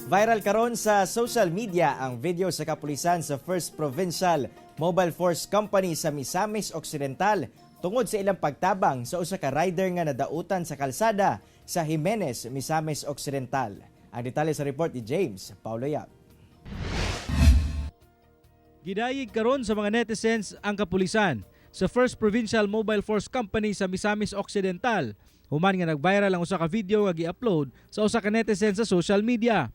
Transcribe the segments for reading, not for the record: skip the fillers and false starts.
Viral karon sa social media ang video sa kapulisan sa First Provincial Mobile Force Company sa Misamis Occidental tungod sa ilang pagtabang sa usa ka rider nga nadautan sa kalsada sa Jimenez, Misamis Occidental. Ang detalye sa report ni James Paulo Yap. Gidayig karon sa mga netizens ang kapulisan sa First Provincial Mobile Force Company sa Misamis Occidental human nga nag-viral ang usa ka video nga gi-upload sa usa ka netizen sa social media.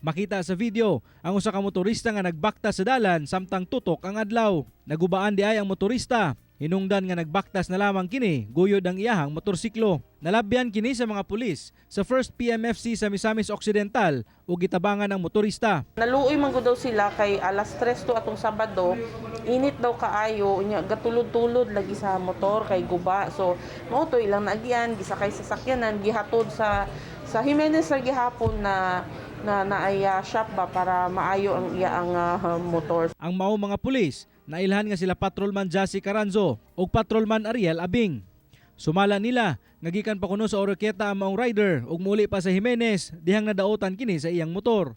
Makita sa video ang usa ka motorista nga nagbaktas sa dalan samtang tutok ang adlaw. Nagubaan diay ang motorista. Hinungdan nga nagbaktas na lamang kini guyod ang iyahang motorsiklo. Nalabyan kini sa mga pulis sa First PMFC sa Misamis Occidental ug gitabangan ang motorista. Naluoy man gud daw sila kay alas 3 to atong Sabado, init daw kaayo, unya gatulod-tulod lagi sa motor kay guba. So mao to ilang naagian, gisakay sa sakyanan, gihatod sa Jimenez ra gihapon na na naay shop ba para maayo ang iya ang motor. Ang mao mga pulis, nailhan nga sila Patrolman Jassy Caranzo ug Patrolman Ariel Abing. Sumala nila nga gikan pa kuno sa Oroquieta ang maong rider ug muli pa sa Jimenez dihang nadautan kini sa iyang motor.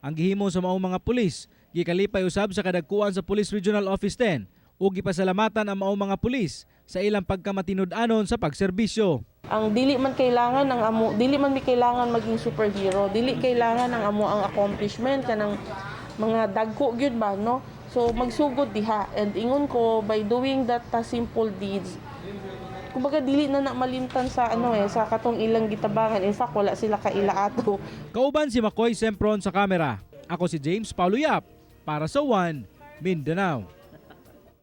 Ang gihimo sa maong mga pulis, gikalipay usab sa kadagkuan sa Police Regional Office 10 ug gipasalamatan ang maong mga pulis sa ilang pagkamatinud-anon sa pagserbisyo. Ang dili man kailangan ang amo, dili man mi kailangan maging superhero, dili kailangan ang amo ang accomplishment kanang mga dagko gyud ba, no? So magsugod diha, and ingon ko, by doing that simple deeds, kumbaga dili na na malimtan sa ano eh, sa katong ilang gitabangan. In fact, wala sila kaila ato. Kauban si Makoy Sempron sa kamera. Ako si James Paulo Yap para sa One Mindanao.